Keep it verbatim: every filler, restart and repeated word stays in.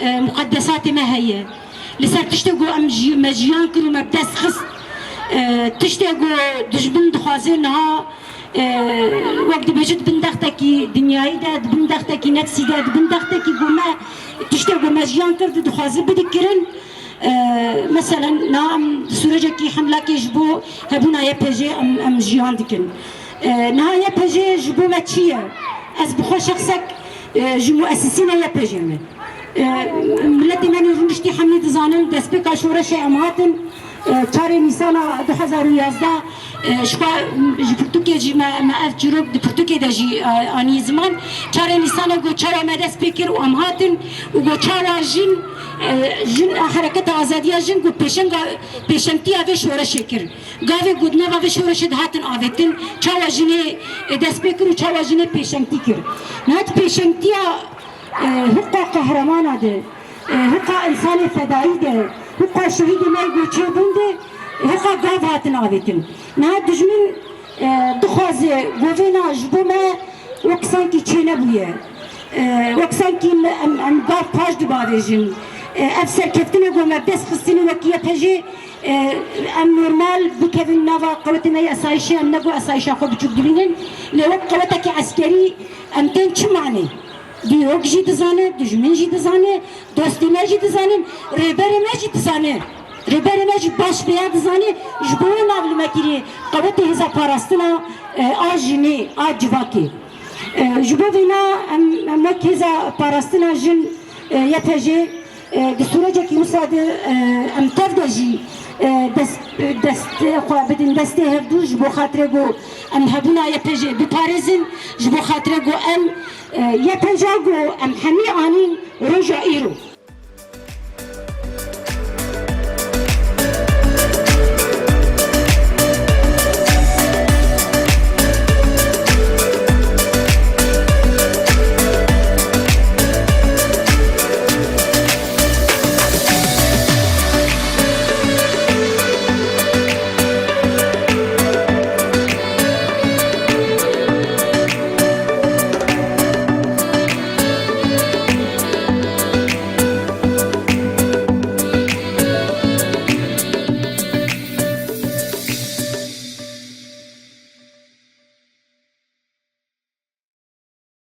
E, muqedesatê me heye. Li ser tiştê ku em jî, me jiyan kir û me bi dest xist. E, tiştê ku dijmin dixwaze niha, e, wek dibêjin di bin dextekî dinyayî de, di bin dextekî nefsî de, di bin dextekî ku me tiştê ku me jiyan kir di dixwaze bidin kirin. E, meselen niha em di sûrecekî hemlakê ji bo hebûna Y P G em, em jiyan dikin. E, niha Y P G ji bo me çi ye? Ez bi xwe şexsek, e, ji muesisîna Y P G me. E, miletê me nêrûniştî hemî dizanin, destpêka şoreşê em hatin, e, çarê Nîsana du hezar û yazdeh, e, ji xwe, ji pirtûkê jî me, me ev çîrok di pirtûkê de jî, e, anî ziman. Çarê Nîsana got çawa me dest pê kir û em hatin û got çawa jin, e, jin, e, hereketa azadiya jin got pêşenga, pêşengtiya vê şoreşê kir. Gavê ku di nava vê şoreşê de hatin avêtin, çawa jinê, e, dest pê kir û çawa jinê pêşengtî kir. Niha di pêşengtiya, e, hiqa qehremana de, e, hiqa însanê fedayî de, hiqa şehîdê me yê ku çêbûn de, e, hiqa gav hatin avêtin. Niha dijmin, e, dixwaze govêna ji bo me wek sankî çênebûye. E, wek sankî em, em, em gav paş dibavêjin. E, ev serkeftinê ku me bi dest xistine wekî Y P G, e, em normal bikevin nava qewetê me yê esayişê, em ne ku esayişa xwe biçûk dibînin, lê wek qewetekî eskerî em tên çi manê? Dîrok jî dizane, dijmin jî dizane, dostê me jî dizanin, rêberê me jî dizane. Rêberê me jî baş vêya dizane, ji bo wê nav li me kirî qewetê hêza parastina, e, a jinê, a civakê. E, ji bo vêna em, em wek hêza parastina jin, e, Y P G, e, di sûrecekî wisa de, e, em tev de jî, e, dest, destê xwe bidin destê hevdû ji bo xatirê ku em hebûna Y P G biparêzin, ji bo xatirê ku em, e, Y P G ku em hemî anîn roja îro.